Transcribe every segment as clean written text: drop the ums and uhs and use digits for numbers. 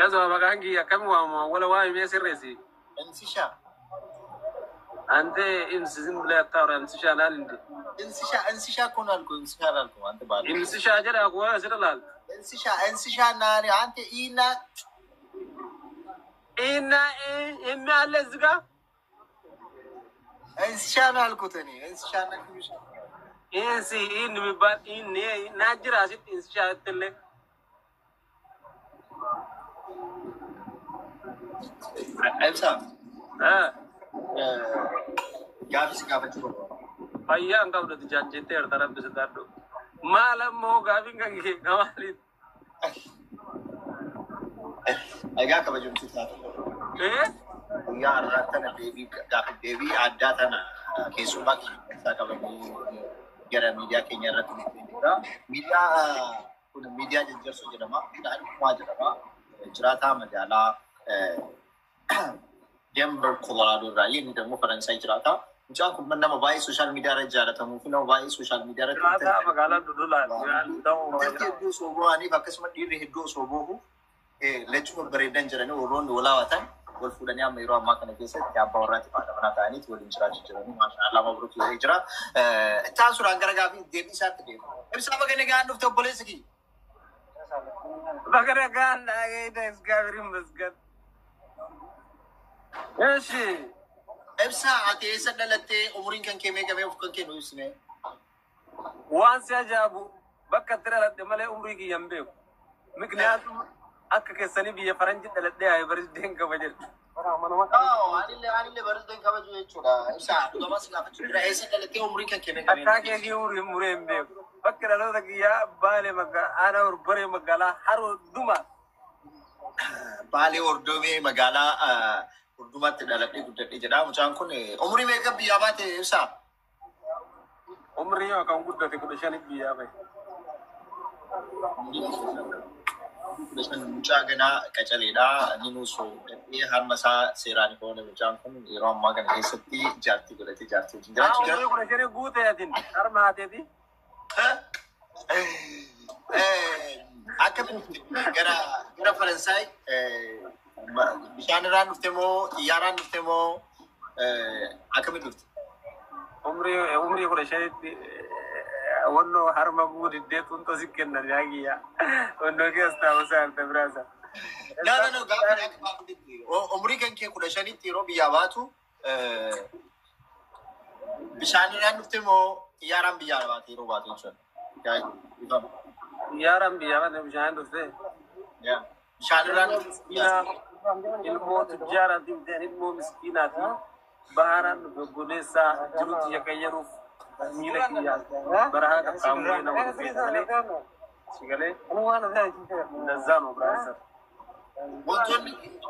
Jazba maqaan kiyya akkami waamama? Wala waami mee sirreessi. Insisha. አንተ ኢምስ ዝም ብለህ አታውራ። ኢምስሻ ላል እንዴ? Insisha, insisha እኮ ነው ያልኩህ። Insisha አላልኩም። አንተ ባለ ኢምስሻ ጀዳ ኮ ስለላል። Insisha, insisha እና እኔ አንተ ኢና። ኢና ኤም አለ እዚህ ጋር። Insisha ነው ያልኩት እኔ። Insisha እና ኪዩሻ። ኢንሲ ኢን የሚባል ኢን ናጅራ ሲት ኢንስሻ ትለ። Ibsa, gaafis gaafachuu barbaada. Fayyaa hin qabdu jaajjettee erta rabbi sodaadhu. Maal ammoo gaafiin kan kee maaliif? Egaa kabajamtoota, guyyaa har'aa tana deebii gaafa deebii addaa tana keessumaa keessaa qabanii gara miidiyaa keenya irratti dhufee jira. Miidiyaa kun miidiyaa Jajjarsoo jedhama. Midhaan Kumaa jedhama. Jiraataa magaalaa Denver, Colorado irraa, inni immoo Faransaay jiraata. Mucaan kun nama baay'ee social media irra jaalatamuu fi nama baay'ee social media irratti Jiraataa magaalaa Dodolaa. Intalli hedduu osoo bo'aniif, akkasuma dhiirri hedduu osoo boohu, lachuu babbareedan jedhanii warroonni walaawatan wal fuudhanii amma yeroo ammaa kana keessatti abbaa warraatti haadha manaa ta'anii waliin jiraachaa jiranii, maashaallah, mabruuk jedhee jira. Itti aansuudhaan gara gaafii deebii isaatti deema. Ibsaa, baga nagaan dhufte, obboleessi kiyya. Baga nagaan dhageeta, እግዚአብሔር ይመስገን። እሺ። Ibsaa, ati eessa dhalattee? Umuriin kan kee meeqa? Mee of kan kee nu ibsine? Waan si ajaa'ibu bakka itti dhaladhe malee umrii kiyya hin beeku. ምክንያቱም akka keessanii biyya faranji dhaladhee haa birthdayn qaba jedhu. Anillee birthdayn kabaju jechuudha. Ibsaa, dhugamas gaafachuu jira. Eessa dhalattee? Umuriin kan kee meeqa? Akkaa keekii umurii muree hin beeku. Bakka dhaloota kiyyaa Baalee aanaa Horboree magaalaa Haroo Duma. Baalee Hordomee magaalaa Hordumaatti dhaladhee guddadhee jedha. Mucaan kun umurii meeqa biyyaa baate, Ibsaa? Umrii yookaan guddate 15 biyyaa bahe. Mucaa ganaa qacaleedha. Inni nuusoo guddadhee harma isaa seeraan hoone. Mucaan kun yeroo ammaa kana keessatti jaartii godhatee jaartii wajjin jiraachuu jira. Umurii 15 guute atin harma haateeti. Akkamitti gara Faransaay? Bishaan irraan dhufte moo xiyyaaraan dhufte moo akkamitti dhufte? Umrii 15tti wannoo harma guudiddee tuntoo si kennan yaagiyya. Wannoo keessa taa'uusaa arta biraasa. No, no, no, gaafa akka umurii kan kee 15tti yeroo biyyaa baatu bishaan irraan dhufte moo xiyyaaraan biyyaa baate yeroo baatu jechuudha? Xiyyaaraan biyyaa baate bishaan dhufte. Bishaan irraan dhufte. Ilmoo tujjaaraatiin ta'an, ilmoo miskiinaati. Baharaan dhufe, obboleessaa jirutti yakayyaruuf miila kiyyaa barahaa qaxxaamuree nama dhufee malee si galee እንደዛ ነው brother.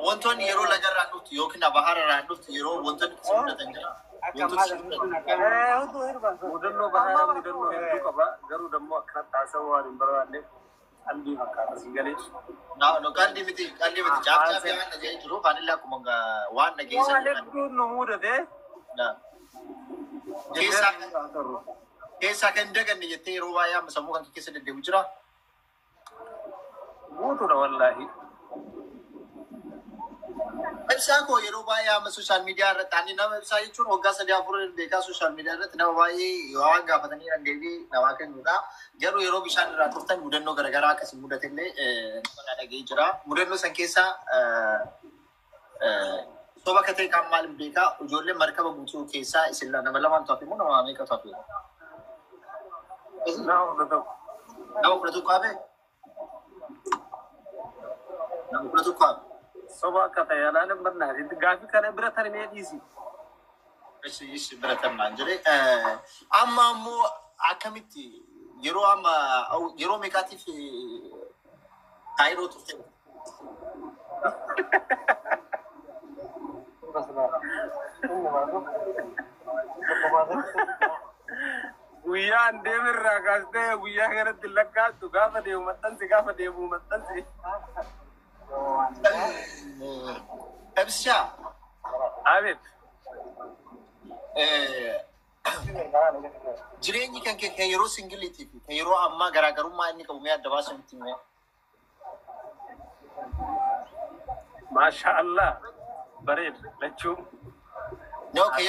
Wantoonni yeroo lagarraan dhuftu yookiin bahararraan dhuftu yeroo wantoonni si mudatan jira. Wantoota si mudatan. Mudannoo baharaa mudannoo hedduu qaba, garuu dammoo akkanatti haasawuu waan hin barbaanneef qalbii fakkaata, si galee. No, no, qalbii miti, qalbii miti. Caaf caafii waan dhaga'ee jiru, anillee akkuma waan Waan dhageessan. hedduun nu mudate. Keessaa kan daganne jettee yeroo baay'ee amma sammuu kan keessa deddeebi'u jira. Guutuudha wallaahi. Ibsaa koo, yeroo baay'ee amma social media irratti ani nama Ibsaa jechuun waggaa sadii afur beekaa, social media irratti nama baay'ee waan gaafatanii kan deebii namaa kennudha. Garuu yeroo bishaan irraa turtan mudannoo garaagaraa akkasii mudate illee nama na dhaga'ee jira. Mudannoo san keessaa soba akka ta'e kan maal beekaa, ijoollee markaba guutuu keessaa isin nama lamaantu hafe moo nama meeqatu hafe? Nama 11. Nama 11 hafe? Nama 11 hafe? Soba akka ta'e alaaleen barnaati. Gaafii kana bira tarimee dhiisi. Ishi ishi biratamaan jedhe. Amma ammoo akkamitti yeroo amma yeroo meeqaatiif Kaayiroo turte? Guyyaan deemirraa kaastee guyyaa kanatti lakkaattu, gaafa deemu maxxansi, gaafa deemu maxxansi. Ibsishaa. Abeet. Jireenyi kan kee kan yeroo singleitii fi kan yeroo ammaa garaagarummaa inni qabu mee adda baasuu nutti himee? Maasha Allah. Bareeda lachuu. No, ka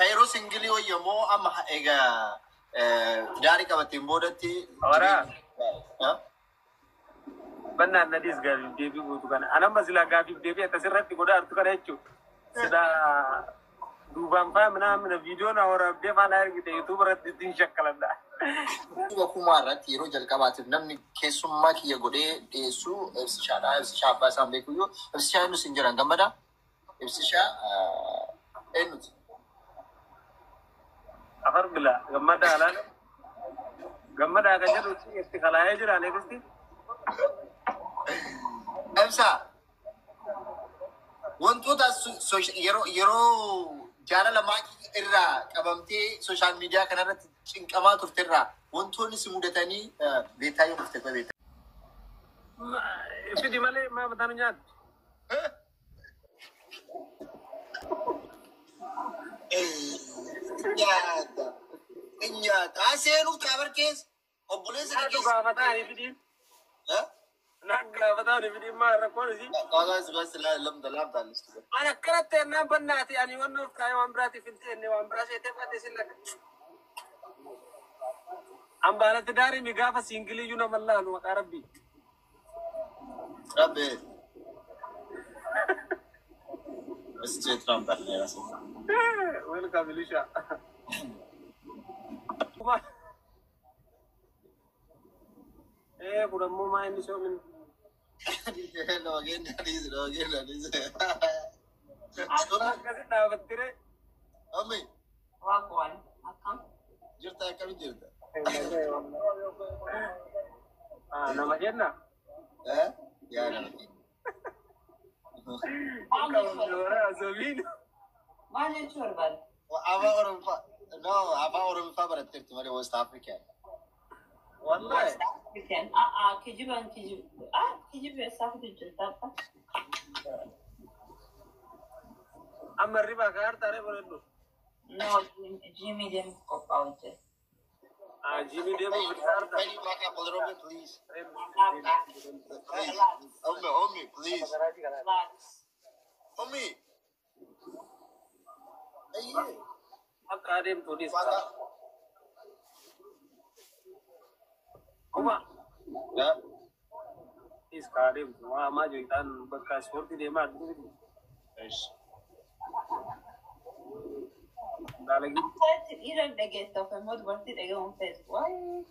yeroo single wayya moo amma egaa daarii qabateen boodatti Horaa. jireenya? Bannaan nadiis gaafiif deebii guutu kana. Anamma silaa gaafiif deebii akkasirratti godhaa artu kana jechuudha. Silaa duubaan faa minaa viidiyoo na waraabdee faana ergite YouTube irratti ittiin shakkaladha. Duuba kumaa irratti yeroo jalqabaatiif namni keessummaa kiyya godhee dhiyeessu Ibsishaadha. Ibsishaa abbaa isaan beekuyyuu Ibsishaa eenyu sin jiran gammada? Ibsishaa eenyuti? Afar bila gammadaa alaala. Gammadaa kan jedhu itti kalaa'ee jira aleekisti. Ibsaa, wantoota yeroo jaalala maatii irraa qabamtee social media kanarratti cinqamaa turte irraa wantoonni si mudatanii beektaa yoo dhufte beektaa. Fidi malee maa mataan nyaatu. Nyaata. Nyaata. Seenuuf taabar keessa. Obboleessa kee Naatu keessa. gaafataa ni fidiin. Naan gaafataa ni fidiin maa rakkoon isii. Ani akkanatti ennaan bannaati ani waan of kaayee waan biraatiif hin ta'e waan biraa seetee baate sin laga. Ambaalatti daarii mi gaafa single iyyuu nama laalu maqaa rabbii. Rabbi. Straight from Barnea. Welcome, Elisha. Kun ammoo maa inni soomin. Loogeen adiis, loogeen adiis. Akkasi dhaabattire. Ammi, Waaqwaan akkam? Jirta, akkamiin jirta? Nama jenna. Eh? Yaa nama keenya. Sobiin. Maal jechuu barbaadde? Afaan Oromiffaa, no, afaan Oromiffaa baratteerti malee West Africa. Wallahi. West African. Aa, kijiban kijib. Ah, kijib eessaa fidu jirta? Amma ribaa ka hartaaree bareeddu. No, gym deemuuf qophaa'u jira. Gym deemuuf harta. Can you back up a little bit, please? Please. Ommi, Ommi, please. Relax. Ommi. Ayyee. Akka adeemtuunis. Waaqa. Kuma. Yaa. Is ka adeemtu waa ammaa jiru bakka ispoortii deemaa jiru. Eish. Daalagii. Akkatti dhiira dhageessa of immoo dubartii dhagahuun feetu. Waayee.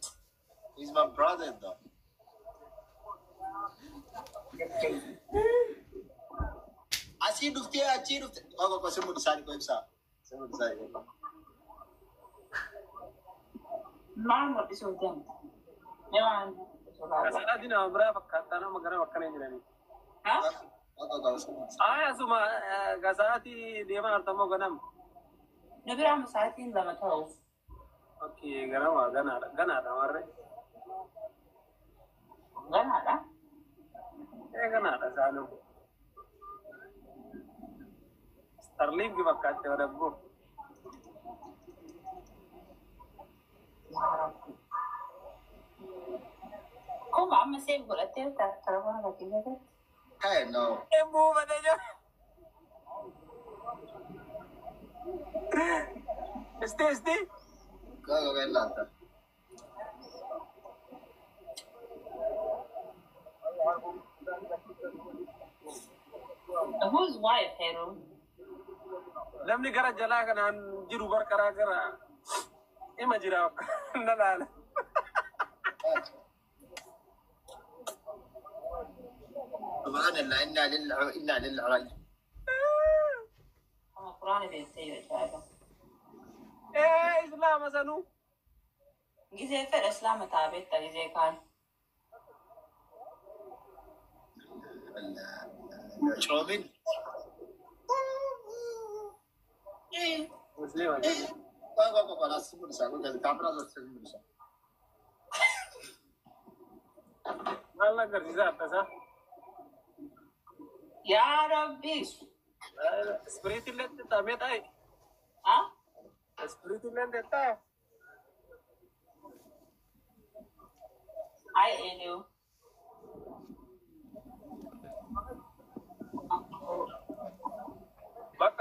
He's my brother, though. Crazy. Asii dhuftee achii dhuftee. Qofa qofa simu isaanii qofa ibsaa. Simu isaanii qofa. Maal mul'isuuf deemta? Mee waan mul'isu laala. Kasaraatii nama biraa fakkaataa nama gara bakkana hin jiranii. Ha? Qofa qofa simu isaanii. Aayi asuma kasaraatii deemaa artamoo ganama. Nu biraa sa'aatiin 2 ta'uuf. Okay, ganama ganaadha ganaadha warre. Ganaadha. Ee, ganaadha isaanuu. Starlink fakkaatte wadabboo. Yaa Rabbi. Kuma amma save godhattee telefoona kee keessatti. Hey, no. Buufatee jira. Isti isti. Qofa qofa ilaanta. Whose wife, Heru? Namni gara jalaa kanaan jiru barqaraa gara ima jira na laala. Subhanallah, inna lillahi wa inna ilaihi raji'un. Ama Quraana beektee yoo ajaa'iba. Ee, islaama sanuu. Gizee fedha islaama ta'a beekta gizee kaan. Coomin. Musliima. Qofa qofa qofa simu isaa qofa kaameraa simu isaa. Maal agarsiisa akkasaa? Yaa Rabbi. Ispiriitii illee xixxamee taa'e. Ha? Ispiriitii illee xixxaa. Ay, Eliu.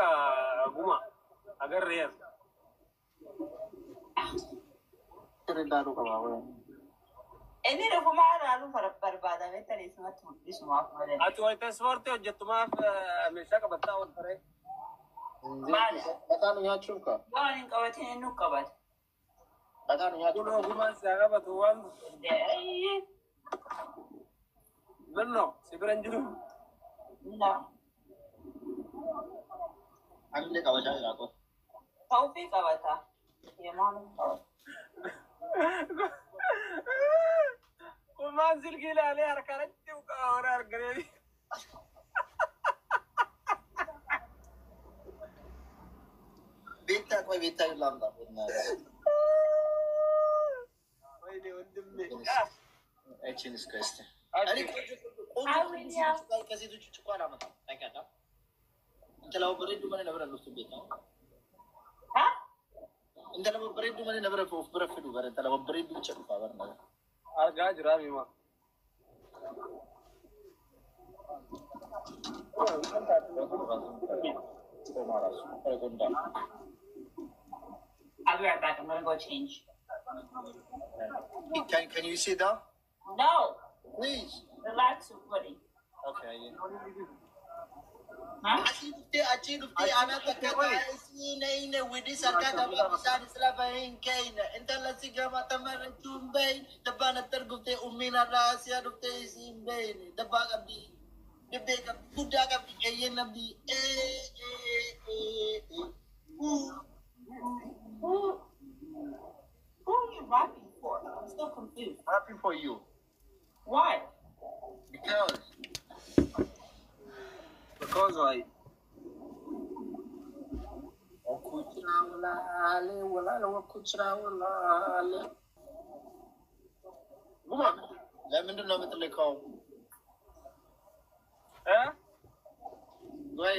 Bakka guma agarreer. Ilaaluu qaba. Inni dhufumaa ilaaluu barbaadamee taleessumatti mul'isumaaf malee. Ati wayita ispoortii hojjettu maaf meeshaa qabattaa ol taree? Maali? Mataa nu nyaachuuf kaa? Yoo ani hin qabatin inni qabata. Mataa nu nyaachuuf. Kun ogumaan si haa qabatu waan minno si bira hin jiru. No. Anillee qabachaa jira qofa. Ta'uufii qabata. Yemaan qabata. Kumaan silkii ilaalee harkaan achi hora arganee. Beektaa qoy beektaa ilaamta. Wayne ወንድሜ አይችን እስከ እስቲ እኔ ቆንጆ ቆንጆ ከሴቶች ውጭ እኮ አላመጣም። ታውቂያለህ? Intala babbareedduu malee na bira dhuftu beektaa? Ha? Intala babbareedduu malee na bira of bira fidu bara intala babbareedduu bicha dhufaa bara na bira. Argaa jira mima. I'll be right back. I'm gonna go change. Can you sit down? No. Please. Relax your body. Okay. Huh? Achii dhuftee achii dhuftee ana takka taa'ee widis akka tapha bishaan lafa hin keeyne intala si gama tamarrachuu hin beeyne dabbaan natti arguftee ummiin har'aa asiyaa dhuftee isii hin beeyne dabbaa qabdi dibbee qabdi guddaa qabdi eeyyeen nabdi ee ee ee ee. Who are you rapping for? I'm still confused. Happy for you. Why? Because Because why? Wakuchira walaale walaale wakuchira walaale. Guma. ለምንድን ነው የምትልከው? እ ወይ